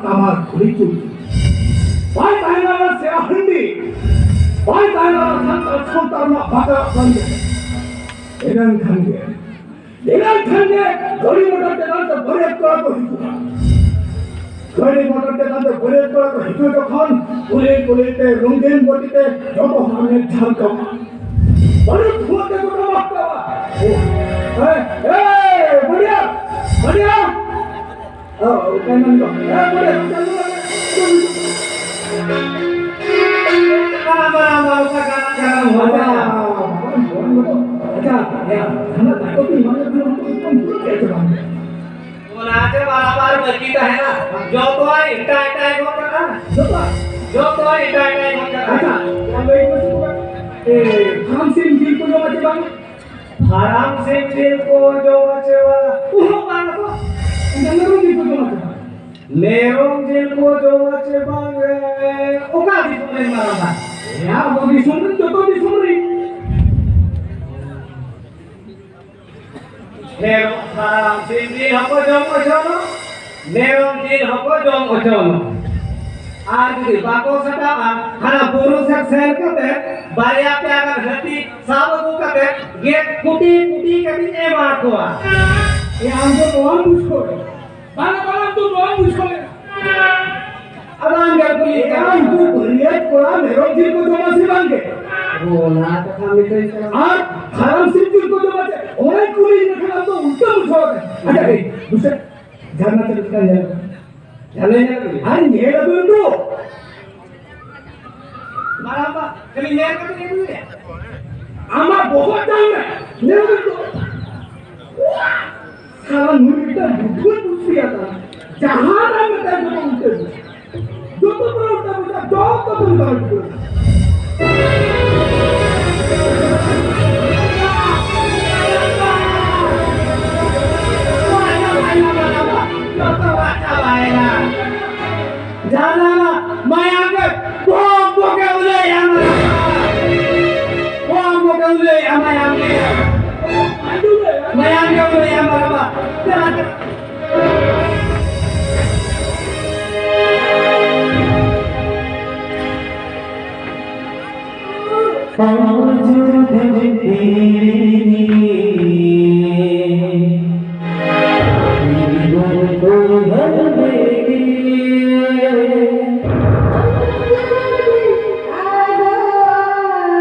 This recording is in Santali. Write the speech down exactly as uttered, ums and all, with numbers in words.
ᱴᱟᱢᱟᱠ ᱠᱩᱲᱤ ᱪᱩᱲᱤ᱾ ᱵᱟᱭ ᱛᱟᱦᱮᱸ ᱞᱮᱱᱟ ᱥᱮ ᱦᱟᱺᱰᱤ, ᱵᱟᱭ ᱛᱟᱦᱮᱸ ᱞᱮᱱᱟ ᱥᱟᱱᱛᱟᱲ ᱥᱟᱶᱛᱟ ᱨᱮᱱᱟᱜ ᱵᱟᱛᱟᱣᱟᱜ ᱵᱟᱝ ᱛᱟᱦᱮᱸ᱾ ᱮᱱᱟᱝ ᱠᱷᱟᱱ ᱜᱮ, ᱮᱱᱟᱝ ᱠᱷᱟᱱ ᱜᱮ ᱜᱟᱹᱰᱤ ᱢᱚᱴᱚᱨ ᱪᱮᱛᱟᱱ ᱛᱮ ᱵᱟᱹᱨᱭᱟᱹᱛ ᱠᱚᱲᱟ ᱠᱚ ᱦᱤᱡᱩᱜᱼᱟ᱾ ᱜᱟᱹᱰᱤ ᱢᱚᱴᱚᱨ ᱪᱮᱛᱟᱱ ᱛᱮ ᱵᱟᱹᱨᱭᱟᱹᱛ ᱠᱚᱲᱟ ᱠᱚ ᱦᱤᱡᱩᱜ ᱡᱚᱠᱷᱚᱱ ᱠᱩᱞᱦᱤ ᱠᱩᱞᱦᱤ ᱛᱮ ᱨᱚᱝᱜᱤᱱ ᱵᱟᱹᱛᱤ ᱛᱮ ᱡᱚᱛᱚ ᱦᱚᱲ ᱢᱮᱫ ᱡᱷᱟᱞᱠᱟᱣᱟ᱾ ᱵᱟᱹᱨᱭᱟᱹᱛ ᱫᱷᱩᱣᱟᱹ ᱛᱮ ᱜᱚᱴᱟ ᱢᱟᱜ ᱠᱟᱣᱟ᱾ ᱮ, ᱮ, ᱵᱟᱹᱨᱭᱟᱹᱛ, ᱵᱟᱹᱨᱭᱟᱹᱛ! ᱚ, ᱚᱠᱟᱭ ᱱᱟᱢ ᱫᱚ? ᱮ, ᱵᱟᱹᱨᱭᱟᱹᱛ, ᱪᱟᱞᱩ ᱞᱟᱜᱟ᱾ ᱟᱪᱪᱷᱟ, ᱟᱪᱪᱷᱟ, ᱭᱟ, ᱦᱟᱱᱟ ᱫᱟᱠᱟ ᱯᱮ ᱮᱢᱟᱞᱮ ᱠᱷᱟᱱ ᱩᱱᱠᱩ ᱫᱚᱠᱚ ᱵᱩᱡᱷᱟᱹᱣ ᱠᱮᱫ ᱪᱮ ᱵᱟᱝ? ᱚᱱᱟ ᱪᱮ ᱵᱟᱨᱟᱵᱟᱨ ᱵᱟᱹᱠᱤ ᱛᱟᱦᱮᱱᱟ᱾ ᱡᱚᱛᱚᱣᱟᱜ ᱮᱴᱟ ᱮᱴᱟᱭ ᱜᱚᱫ ᱠᱟᱜᱼᱟ᱾ ᱡᱚᱛᱚᱣᱟᱜ? ᱡᱚᱛᱚᱣᱟᱜ ᱮᱴᱟ ᱮᱴᱟᱭ ᱜᱚᱫ ᱠᱟᱜᱼᱟ᱾ ᱟᱪᱪᱷᱟ, ᱞᱟᱹᱭ ᱢᱮᱥᱮ ᱛᱚᱵᱮ, ᱮ, ᱯᱷᱟᱨᱟᱢ ᱥᱤᱢ ᱡᱤᱞ ᱠᱚ ᱡᱚᱢᱟ ᱪᱮ ᱵᱟᱝ? ᱯᱷᱟᱨᱟᱢ ᱥᱤᱢ ᱡᱤᱞ ᱠᱚ ᱡᱚᱢᱟ ᱪᱮ ᱵᱟᱝ? ᱩᱦᱩᱸ, ᱵᱟᱝ ᱛᱚ᱾ ᱮᱱᱠᱷᱟᱱ ᱢᱮᱨᱚᱢ ᱡᱤᱞ ᱠᱚ ᱡᱚᱢᱟ ᱪᱮ ᱵᱟᱝ? ᱢᱮᱨᱚᱢ ᱡᱤᱞ ᱠᱚ ᱡᱚᱢᱟ ᱪᱮ ᱵᱟᱝ? ᱮ, ᱚᱠᱟ ᱫᱤᱥᱚᱢ ᱨᱮᱱ ᱢᱟᱨᱟᱝ ᱵᱟ? ᱮ, ᱟᱵᱚ ᱫᱤᱥᱚᱢ ᱨᱮᱱ, ᱡᱚᱛᱚ ᱫᱤᱥᱚᱢ ᱨᱮᱱ᱾ ᱢᱮᱨᱚᱢ ᱯᱷᱟᱨᱟᱢ ᱥᱤᱢ ᱡᱤᱞ ᱦᱚᱸᱠᱚ ᱡᱚᱢ ᱦᱚᱪᱚᱱᱚᱜ, ᱢᱮᱨᱚᱢ ᱡᱤᱞ ᱦᱚᱸᱠᱚ ᱡᱚᱢ ᱦᱚᱪᱚᱱᱚᱜ᱾ ᱟᱨ ᱡᱩᱫᱤ ᱵᱟᱠᱚ ᱥᱟᱴᱟᱜᱼᱟ, ᱦᱟᱱᱟ ᱵᱩᱨᱩ ᱥᱮᱫ ᱥᱮᱱ ᱠᱟᱛᱮ ᱵᱟᱨᱭᱟ ᱯᱮᱭᱟ ᱜᱟᱱ ᱦᱟᱹᱛᱤ ᱥᱟᱵ ᱟᱹᱜᱩ ᱠᱟᱛᱮ ᱜᱮᱫ ᱠᱩᱴᱤ ᱠᱩᱴᱤ ᱠᱟᱛᱮᱧ ᱮᱢᱟ ᱠᱚᱣᱟ᱾ ᱮ, ᱟᱢ ᱫᱚ ᱱᱚᱣᱟᱢ ᱵᱩᱡᱷᱟᱹᱣ ᱮᱫᱟ? ᱵᱟᱝᱟ, ᱵᱟᱝᱟ, ᱟᱢ ᱫᱚ ᱱᱚᱣᱟᱢ ᱵᱩᱡᱷᱟᱹᱣ ᱮᱫᱟ? ᱟᱫᱚ ᱟᱢ ᱜᱮ ᱠᱩᱞᱤ ᱮ, ᱠᱟᱱᱟ᱾ ᱩᱱᱠᱩ ᱵᱟᱹᱨᱭᱟᱹᱛ ᱠᱚᱲᱟ ᱢᱮᱨᱚᱢ ᱡᱤᱞ ᱠᱚ ᱡᱚᱢᱟ ᱥᱮ ᱵᱟᱝ ᱜᱮ? ᱚᱱᱟ ᱠᱟᱛᱷᱟ ᱢᱤᱫᱴᱮᱱ ᱠᱟᱱᱟ᱾ ᱟᱨ ᱯᱷᱟᱨᱟᱢ ᱥᱤᱢ ᱡᱤᱞ ᱠᱚ ᱡᱚᱢᱟ ᱪᱮ? ᱚᱱᱟ ᱠᱩᱞᱤ ᱞᱮᱠᱷᱟᱱ ᱟᱢ ᱫᱚ ᱩᱞᱴᱟᱹ ᱵᱩᱡᱷᱟᱹᱣ ᱮᱫᱟ᱾ ᱟᱪᱪᱷᱟ, ᱮ, ᱵᱩᱡᱷᱟᱹᱣ᱾ ᱡᱷᱟᱨᱱᱟ ᱪᱟᱹᱞᱩ ᱠᱟᱱ ᱧᱮᱞ ᱠᱟᱱᱟ᱾ ᱡᱷᱟᱨᱱᱟ ᱧᱮᱞ ᱠᱟᱱᱟ᱾ ᱟᱨ ᱧᱮᱞ ᱟᱹᱜᱩᱭ ᱫᱚ᱾ ᱢᱟᱨᱟᱝ ᱵᱟ, ᱠᱷᱟᱹᱞᱤ ᱧᱮᱞ ᱠᱟᱛᱮ ᱧᱮᱞ ᱢᱮ᱾ ᱟᱢᱟᱜ ᱵᱚᱦᱚᱜ ᱡᱟᱝ ᱨᱮ ᱧᱮᱞ ᱢᱮ ᱛᱚ᱾ ᱥᱟᱞᱟ ᱱᱩᱭ ᱢᱤᱫᱴᱟᱝ ᱵᱩᱫᱷᱩᱣᱟᱹ ᱠᱩᱥᱤᱭᱟᱫᱟ᱾ ᱡᱟᱦᱟᱱᱟᱜ ᱢᱮᱛᱟᱭ ᱡᱚᱛᱚ ᱩᱞᱴᱟᱹ ᱵᱩᱡᱷᱟᱹᱣ᱾ ᱡᱚᱛᱚ ᱠᱚ ᱩᱞᱴᱟᱹ ᱵᱩᱡᱷᱟᱹᱣ, ᱡᱚᱛᱚ ᱠᱚ ᱩᱞᱴᱟᱹ ᱵᱩᱡᱷᱟᱹᱣ᱾ ᱡᱟᱦᱟᱱᱟᱜ ᱢᱟᱭᱟᱢ ᱜᱮ ᱵᱚᱦᱚᱜ ᱵᱚᱦᱚᱜ ᱜᱮ ᱩᱞᱟᱹᱭ ᱮᱢᱟ᱾ ᱵᱚᱦᱚᱜ ᱵᱚᱦᱚᱜ ᱜᱮ ᱩᱞᱟᱹᱭ ᱮᱢᱟ, ᱢᱟᱭᱟᱢ ᱜᱮ᱾ ᱢᱟᱭᱟᱢ ᱜᱮ ᱩᱞᱟᱹᱭ ᱮᱢᱟ, ᱵᱟᱵᱟ᱾